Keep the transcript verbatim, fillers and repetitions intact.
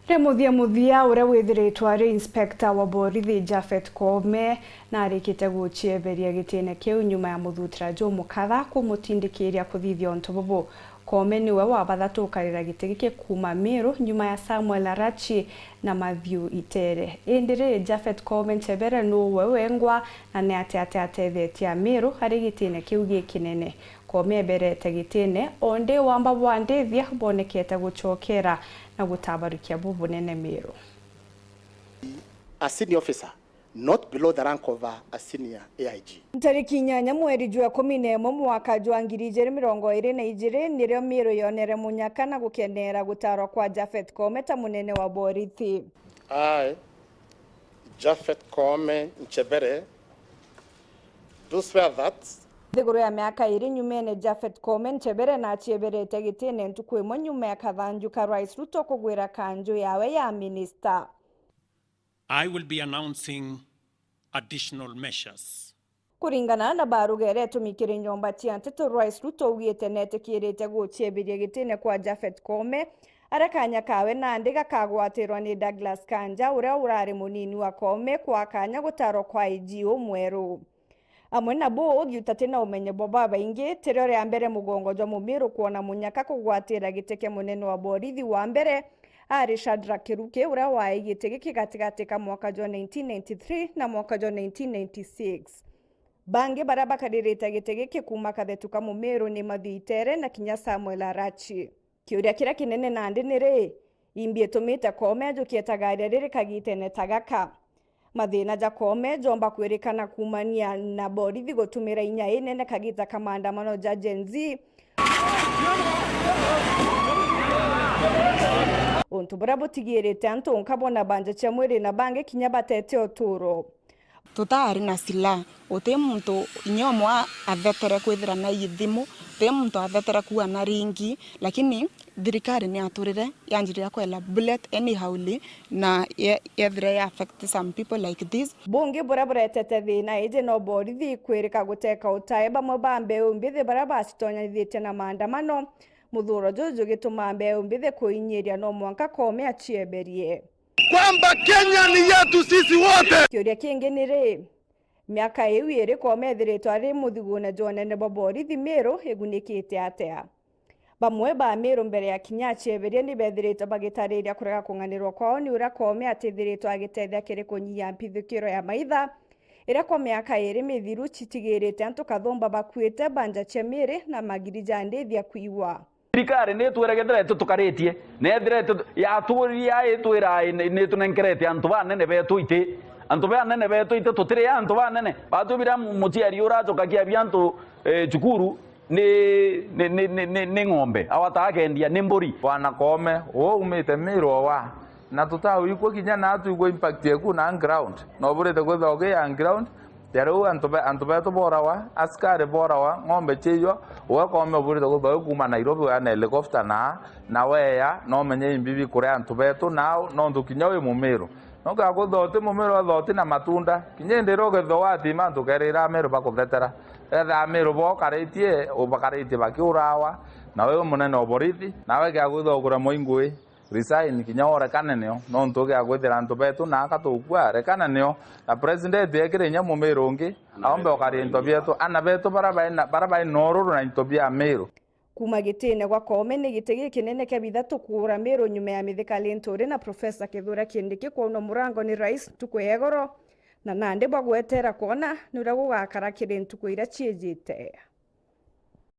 Ri muthia muthia, uria withiritwe ari inspector wa borithi Japhet Koome narikite gucieberia gitine kiu nyuma ya muthutira jumukatha kumutindikiria kuthithia untu bubu. Koome niwe wa bathatu ukarira giti giki kuuma Meru, nyuma ya Samuel Arachi na Matthew Itere. Indi ri, Japhet Koome Nchebere nuwe wengwa, na ni atia atia atethetie Ameru ari gitine kiu gikinene? Koome eberete gitine, o ndi wamba bwa ndithia bwonekete gucokera na gutabarukia bubunene Meru. A senior officer, not below the rank of a, a senior A I G. Ntariki inyanya mweri jwa ikumi na imwe mwaka jwa ngiri ijiri mirongo iri na ijiri, nirio Meru yonere munyaka na gukenera gutarwa kwa Japhet Koome ta munene wa borithi. I, Japhet Koome Nchebere, do swear that. Nthiguru ya miaka iri nyumene, Japhet Koome Nchebere nacieberete gitine ntuku imwe nyuma ya kathanju ka Rais Ruto kugwira kanju yawe ya minista. I will be announcing additional measures. Kuringana na baruga iria itumikire nyomba cia nteto, Rais Ruto augite netikirite gucieberia gitine kwa Japhet Koome, aria kanya kawe nandi gakagwatirwa ni Douglas Kanja, uria urari munini wa Koome, kwa kanya gutarwa kwa I G umweru. Amwe na buu, giuta tina umenyo bwa babaingi, tirio ria mbere mugongo jwa Mumiru kwona munyaka kugwatira giti kia munene wa borithi wa mbere, ari Shadrack Kiruki, uria waai giti giki gatigati ka mwaka jwa nineteen ninety-three na mwaka jwa nineteen ninety-six. Bangi baria bakaririte giti giki kuuma kathetu ka Mumiru ni Matthew Itere na kinya Samuel Arachi. Kiuria kiria kinene nandi ni ri, imbi itumite Koome ajukia itagaria riri kagitene ta gaka? Mathina ja Koome jomba kwirikana kuumania na borithi gutumira inya inene kagita ka maandamano ja Gen Z, untu buria butigirite antu nka bona banja cia mwiri na bangi kinya batete uturo. Tutaari na silaha, guti muntu inya umwe a-, athetere kwithira na ithimu, guti muntu athetere kuua na ringi, lakini thirikari ni yaturire yanjirire kwela bullet anyhowly, na ye-, yethire ya affect some people like this. Bungi buria buretete thina iji no borithi kwirika guteka utae bamwe ba mbeu mbithi baria bacitonyanitie na maandamano, muthuro juju gituma mbeu mbithi kuinyiria no mwanka Koome acieberie. Kwamba Kenya ni yetu sisi wote. Kiuria kingi ni ri, miaka iu iri Koome ethiritwe ari muthigune jwa unene bwa borithi Meru igunikite atia? Bamwe ba Meru mbere ya kinya acieberia ni bethiritwe bagitariria kurega kung'anirwa kwao ni uria Koome atithiritwe agitethia kiri kunyia mpithukiro ya maitha, iria kwa miaka iri mithiru citigirite antu kathumba bakuite, banja cia miri na magiri ja ndithia kwigwa. Thirikari ni itwire kethira itu tukaritie, na ethira itu yaturirie ai itwira ai ni, ni itunenkerete antu banene betu iti. Antu banene betu iti tutiri antu banene. Batwibira mu-, muciari uracokagia bia antu, eh, cukuru ni, ni, ni, ni, ni, ni ng'ombe. Au atakendia ni mburi. Bwana Koome, uu umite Miru owa. Na tutawi ikwo kinya na twigua impact yeku na ground. No burite kwithirwa ugi ya ground. Ya riu antu be-, antu betu borawa, askari borawa, ng'ombe ciiywa, we Koome uburite kwithirwa wi kuuma Nairobi weya na helicopter na, na weya, no menye imbibi kuria antu betu nao, nontu kinya wi Mumiru. Nontu akwithirwa uti Mumiru, ethirwa uti na matunda, kinya indi iria ukethirwa watima antu ukerira Amiru bakuthetera. Ethirwa Amiru bokaritie, ubakaritie bakiurawa, na we wi munene o borithi, nawe kia kwithirwa ukuremwa ingui, resign kinya urekane nio, nontu ugia kwithira antu betu na aka tukua, rekana nio. Na president ekire inya Mumiru ungi, aombe ukari into bietu, ana betu bara bai na, bara bai na ururu na into bia Amiru. Kuuma gitine gwa Koome ni giti gikinene kia bithatu kuura Miru nyuma ya Mithika Linturi na Professor Kithure Kindiki kwaunwa murango ni Rais ntuku ya igoro, na nandi bwa gwetera kwona ni uria gugakara kiri ntuku iria ciijite.